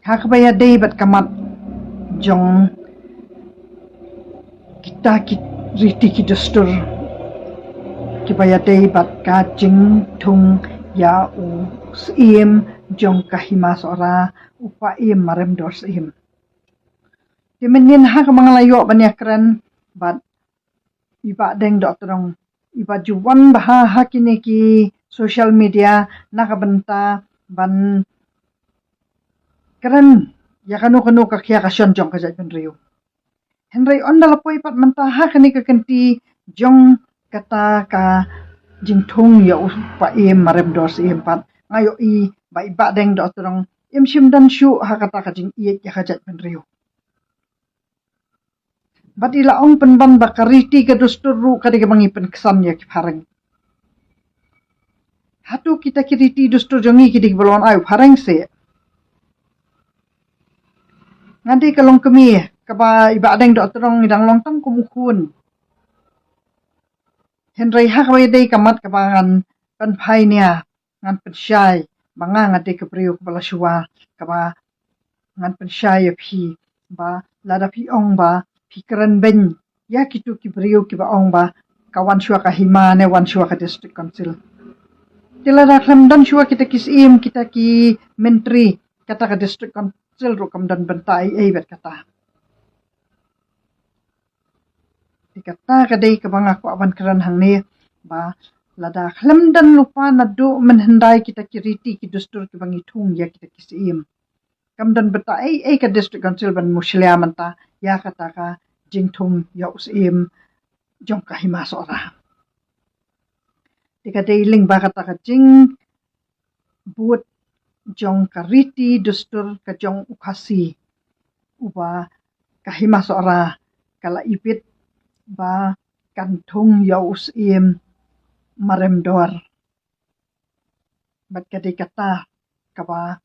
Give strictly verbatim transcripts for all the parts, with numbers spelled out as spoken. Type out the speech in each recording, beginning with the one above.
Ha kaba ïadei bad ka mat jong kita ki riti ki dustur kiba ïadei bad ka jingthung ïa u Syiem jong ka Hima Sohra, u Paiem Maremdor Syiem. Te mynnin ha kaba nga la ïoh ban ïakren bad i Bah Deng Dohtdong, iba ju wan bha ha kine ki social media na ka bynta ban kren ïa kano kano ka khia ka shon jong ka jaitbynriew. Hynrei ynda la poi pat mynta ha kane ka kynti jong kata ka jingthung ïa u Paiem Maremdor Syiem pat, nga ïohi ba i Bah Deng Dohtdong im shym don shuh ha kata ka jingïeit ïa ka jaitbynriew. Bad i la ong pynban ba ka riti ka dustur ruh ka dei kaba ngi pynksan ïa ki phareng. Hato kita ki riti dustur jong ngi ki dei kiba la wan ai u phareng seh? Nga dei ka longkmie kaba i Bah Deng Dohtdong i dang long tang kum u khun. Hynrei ha kaba ïadei ka mat kaba ngan pynphai nia, ngan pynshai ba nga nga dei ka briew kaba la shuwa, kaba ngan pynshai ïa phi ba lada phi ong ba phi kren beiñ ïa kitu ki briew kiba ong ba ka wan shuwa ka hima ne wan shuwa ka district council. Te lada khlem don shuwa kita ki syiem, kita ki myntri, kata ka district council ruh kam don bynta ei ei bad kata. Te kata ka dei kaba nga kwah ban kren hangne ba lada khlem don lypa naduh mynhyndai kita ki riti ki dustur kiba ngi thung ïa kita ki syiem, kam don bynta ei ei ka district council ban mushlia mynta ïa kata ka jingthung ïa u Syiem jong ka Hima Sohra. Te ka dei lyngba kata ka jingbud jong ka riti dustur ka jong u Khasi, uba ka Hima Sohra ka la ibit ba kan thung ïa u Syiem Maremdor. Bad ka dei kata kaba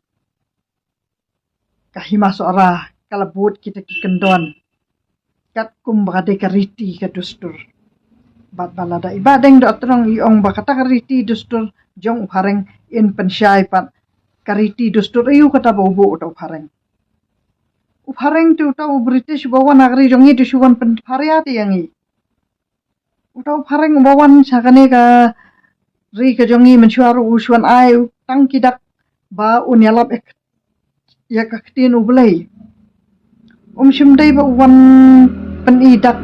ka Hima Sohra ka la bud kita ki kyndon katkum ba ka dei ka riti ka dustur. Bad ba lada i Bah Deng Dohtdong i ong ba kata ka riti dustur jong u phareng, in pynshai pat ka riti dustur aïu kata ba u buh uta u phareng. U phareng te uta u British uba wan ha ka ri jong ngi te u shu wan pynpharia te ïa ngi. Uta u phareng uba wan sha kane ka ri ka jong ngi mynshuwa ruh u shu wan ai tang ki dak ba un ïalap ïa ka ktien U Blei. Um shym dei ba u wan pyni dak,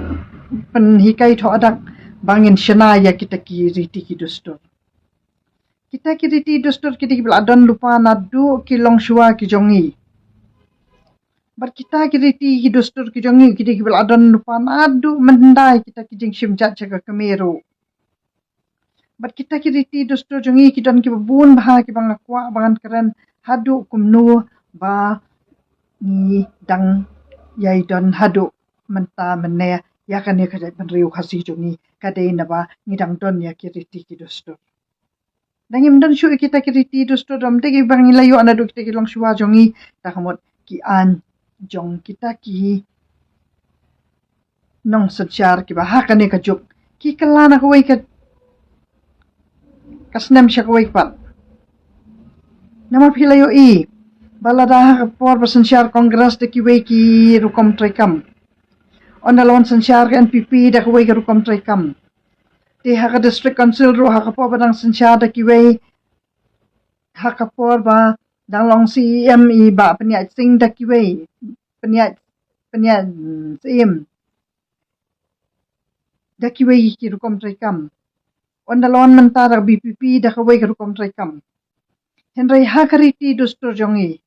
pynhikai thoh dak ba ngin shna ïa kita ki riti ki dustur. Kita ki riti dustur ki dei kiba la don lypa naduh ki longshuwa ki jong ngi. Bad kita ki riti ki dustur ki jong ngi ki dei kiba la don lypa naduh mynhyndai kita ki jingshim jait sha ka kmie ruh. Bad kita ki riti dustur jong ngi ki don kiba bun bha kiba nga kwah ba ngan kren haduh kumno ba ngi dang ïai don haduh mynta mynne ïa kane ka jaitbynriew Khasi jong ngi, ka dei naba ngi dang don ïa ki riti ki dustur. Da ngim don shuh ïa kita ki riti dustur, da ym dei kiba ngi la ïoh naduh kita ki longshuwa jong ngi, da ka mut ki aiñ jong kita ki nongsynshar kiba ha kane ka juk ki kylla na kawei ka, ka snem sha kawei pat. Namar phi la ïohi ba lada ha ka por ba synshar Congress da kiwei ki rukom treikam, ynda la wan synshar ka N P P da kawei ka rukom treikam. Te ha ka District Council ruh ha ka por ba dang synshar da kiwei, ha ka por ba dang long C E M i Bah Pynïaid Sing da kiwei, Pynïaid, Pynïaid, mm, Syiem da kiwei ki rukom treikam. Ynda la wan mynta da B P P da kawei ka rukom treikam. Hynrei ha ka riti dustur jong ngi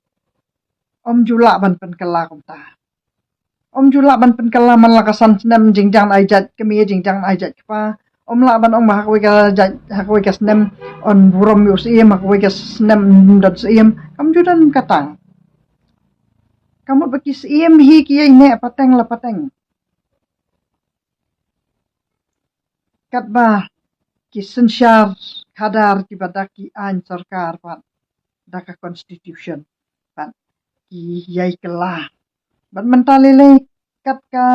ym ju lah ban pynkylla kumta. Ym ju lah ban pynkylla man la ka san snem jingjang ai jait kmie, jingjang ai jait kpa. Ym lah ban ong ba ha kawei ka jait, ha kawei ka snem yn burom ïa u Syiem, ha kawei ka snem ym don Syiem. Kam ju don kata. Ka mut ba ki Syiem hi ki ïai neh pateng la pateng. Katba ki synshar khadar kiba da ki aiñ sorkar pat da ka constitution pat ki ïai kylla. Bad mynta lei lei kat ka,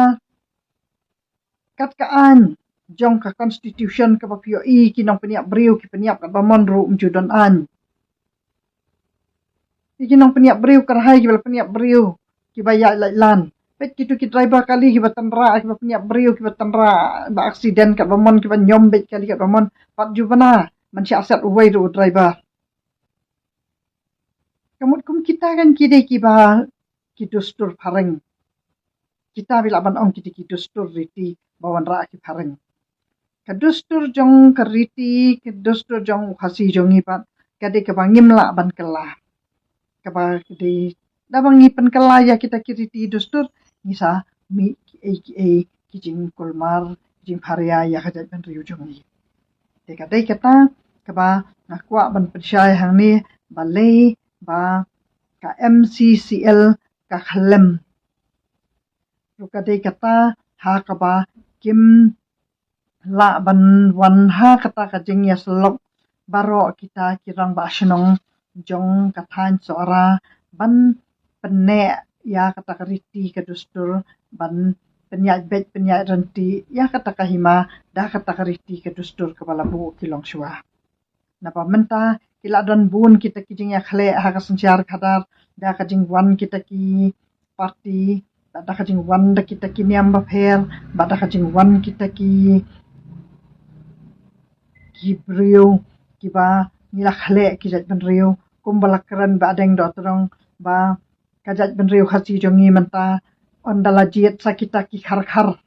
kat ka aiñ jong ka constitution kaba phi ïohi ki nongpynïap briew ki pynïap katba mon ruh ym ju don aiñ. Ki nongpynïap briew kyrhai kiba la pynïap briew, kiba ïaid laitlan. Peit kito ki driver kali kiba tynrah, kiba pynïap briew, kiba tynrah, ba accident katba mon, kiba ñiom beit kali katba mon. Pat ju bna, man shah set uwei ruh u driver. Ka mut kum kita kan ki dei kiba ki dustur phareng. Kita ba lah ban ong ki dei ki dustur riti ba wanrah ki phareng. Ka dustur jong ka riti, ka dustur jong u Khasi jong ngi pat, ka dei kaba ngim lah ban kylla. Kaba dei, da ba ngi pynkylla ïa kita ki riti dustur, ngi sa mih kiei kiei ki jingkulmar, ki jingpharia ïa ka jaitbynriew jong ngi. Te ka dei kata kaba nga kwah ban pynshai hangne, balei ba ka M C C L ka khlem. Ruh ka dei kata ha kaba kim lah ban wan ha kata ka jingïasyllok baroh kita ki rangbah shnong jong ka thaiñ Sohra ban pynneh ïa kata ka riti ka dustur, ban pynïaid beit pynïaid rynti ïa kata ka hima da kata ka riti ka dustur kaba la buh ki longshuwa. Naba mynta ki la don bun kita ki jingïakhleh ha ka synshar khadar, da ka jingwan kita ki parti, da ka jingwan da kita ki niam bapher, ba da ka jingwan kita ki, ki briew kiba ngi la khleh ki jaitbynriew, kumba la kren Bahdeng Dohtdong, ba ka jaitbynriew Khasi jong ngi mynta ynda la jied sa kita ki kharkhar.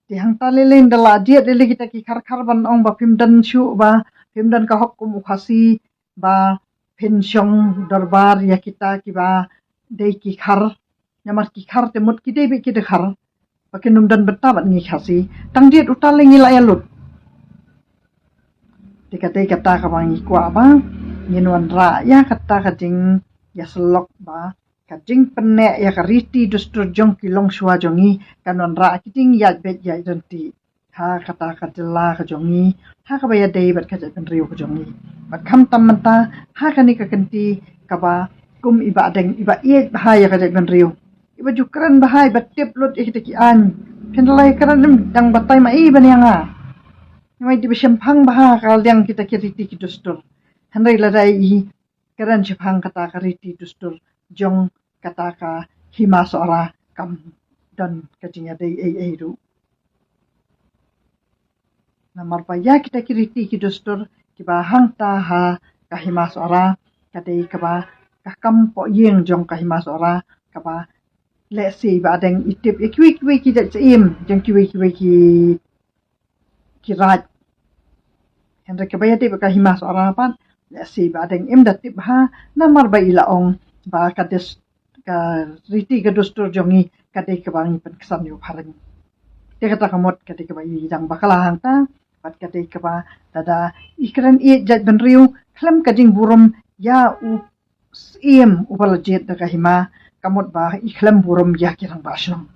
Te hangta lei lei ynda la jied lei lei kita ki kharkhar ban ong ba phim don shuh, ba phim don ka hok kum u Khasi ba phin shong dorbar ïa kita kiba dei ki khar. Namar ki khar te mut ki dei beit ki dei khar, ba kin ym don bynta bad ngi Khasi. Tang jied uta lei ngi la ïalut. Te ka dei kata kaba ngi kwah ba ngin wanrah ïa kata ka jingïasyllok ba ka jingpynneh ïa ka riti dustur jong ki longshuwa jong ngi kan wanrah ki jingïaid beit ïaid rynti ha kata ka jylla ka jong ngi, ha kaba ïadei bad ka jaitbynriew ka jong ngi. Bad khamtam mynta ha kane ka kynti kaba kum i Bahdeng iba ïeit bha ïa ka jaitbynriew, iba ju kren bha, iba tip lut ïa kita ki aiñ. Phin la ïakren, ym dang batai ma i ban ïa nga. Namar i dei ba shemphang bha ha ka liang kita ki riti ki dustur. Hynrei lada i kren shaphang kata ka riti dustur jong kata ka hima Sohra, kam don ka jingïadei ei ei ruh. Namar ba ïa kita ki riti ki dustur kiba hangta ha ka hima Sohra, ka dei kaba ka kam pohïing jong ka hima Sohra, kaba lehse i Bahdeng i tip ïa kiwei kiwei ki jait syiem jong kiwei kiwei ki, ki raij. Hynrei kaba ïadei bad ka hima Sohra pat, lehse i Bahdeng im da tip bha, namar ba i la ong ba ka dis, ka riti ka dustur jong ngi ka dei kaba ngi pynksan ïa u phareng. Te kata ka mut ka dei kaba i dang bakla hangta, bad ka dei kaba lada i kren ïeit jaitbynriew khlem ka jingburom ïa u syiem uba la jied da ka hima, ka mut ba i khlem burom ïa ki rangbah shnong.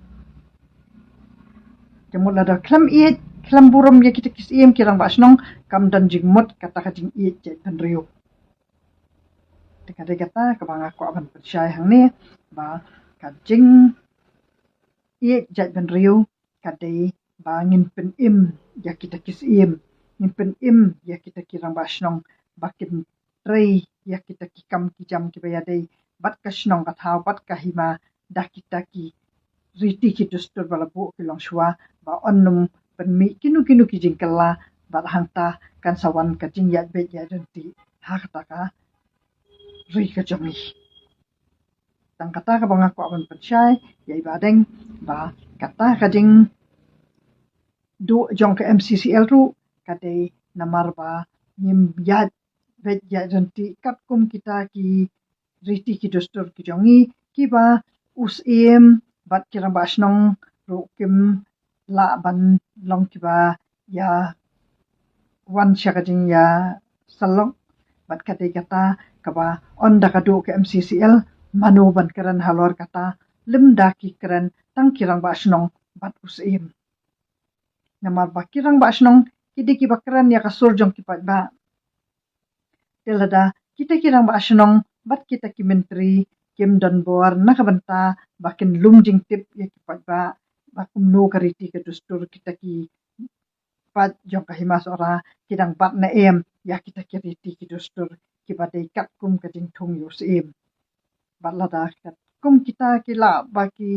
Ka mut lada khlem ïeit, khlem burom ïa kita ki syiem ki rangbah shnong, kam don jingmut kata ka jingïeit jaitbynriew. Te ka dei kata kaba nga kwah ban pynshai hangne, ba ka jingïeit jaitbynriew ka dei ba ngin pynim ïa kita ki syiem, ngin pynim ïa kita ki rangbah shnong ba kin trei ïa kita ki kam ki jam kiba ïadei bad ka shnong ka thaw bad ka hima, da kita ki riti ki dustur ba la buh ki longshuwa, ba yn nym pynmih kino kino ki jingkylla, bad hangta kan sa wan ka jingïaid beit ïaid rynti ha kata ka ri ka jong ngi. Tang kata kaba nga kwah ban pynshai ïa i Bahdeng, ba kata ka jingduh jong ka M C C L ruh ka dei namar ba ngim ïaid beit ïaid rynti katkum kita ki riti ki dustur ki jong ngi, kiba u syiem bad ki rangbah shnong ruh kim lah ban long kiba ïa wan sha ka jingïasyllok. Bad ka dei kata kaba ynda ka duh ka M C C L, mano ban kren halor kata, lymda ki kren tang ki rangbah shnong bad u syiem. Namar ba ki rangbah shnong ki dei kiba kren ïa ka sur jong ki paidbah. Te lada kita ki rangbah shnong bad kita ki myntri kim don bor na ka bynta ba kin lum jingtip ïa ki paidbah ba kumno ka riti ka dustur kita ki paid jong ka hima Sohra ki dang bat ne em ïa kita ki riti ki dustur kiba dei katkum ka jingthung ïa u Syiem. Bad lada katkum kita ki lah ba ki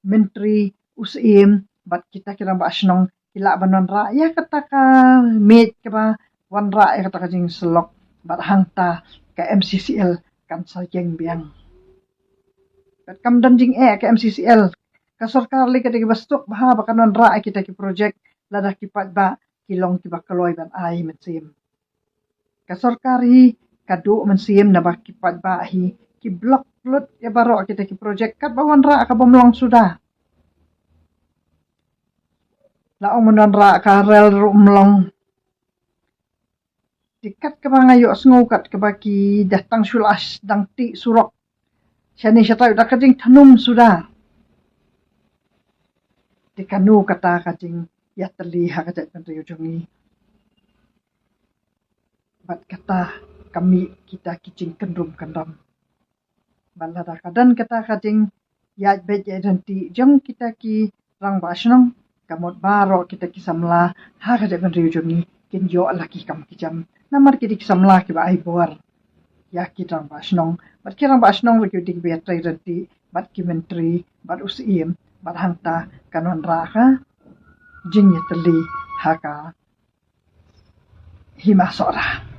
myntri, u Syiem bad kita ki rangbah shnong ki lah ban wanrah ïa kata ka miej kaba wanrah ïa kata ka jingsyllok, bad hangta ka M C C L kan sa ïeng biang. Bad kam don jingeh ka M C C L. Ka sorkar lei ka dei kaba suk bha ba kan wanrah ïa kita ki projek lada ki paidbah ki long kiba kloi ban ai mynsiem. Ka sorkar hi ka duh mynsiem naba ki paidbah hi ki block lut ïa baroh kita ki projek katba wanrah ka bym long suda. La ong ban wanrah ka rel ruh ym long. Te kat kaba nga ïohsngew kat kaba ki da tang shu la dang tih surok shane shatai da ka jingthnum suda. Te kano kata ka jingïatylli ha ka jaitbynriew jong ngi? Bad kata ka mih kita ki jingkynrum kyndam. Bad lada ka don kata ka jingïaid beit ïaid ryntih jong kita ki rangbah shnong, ka mut baroh kita ki samla ha ka jaitbynriew jong ngi kin ïoh la ki kam ki jam. Namar ki dei ki samla kiba ai bor ïa ki rangbah shnong. Bad ki rangbah shnong ruh ki dei kiba ïatrei ryntih bad ki myntri bad u Syiem, bad hangta kan wanrah ka jingïatylli ha ka Hima Sohra.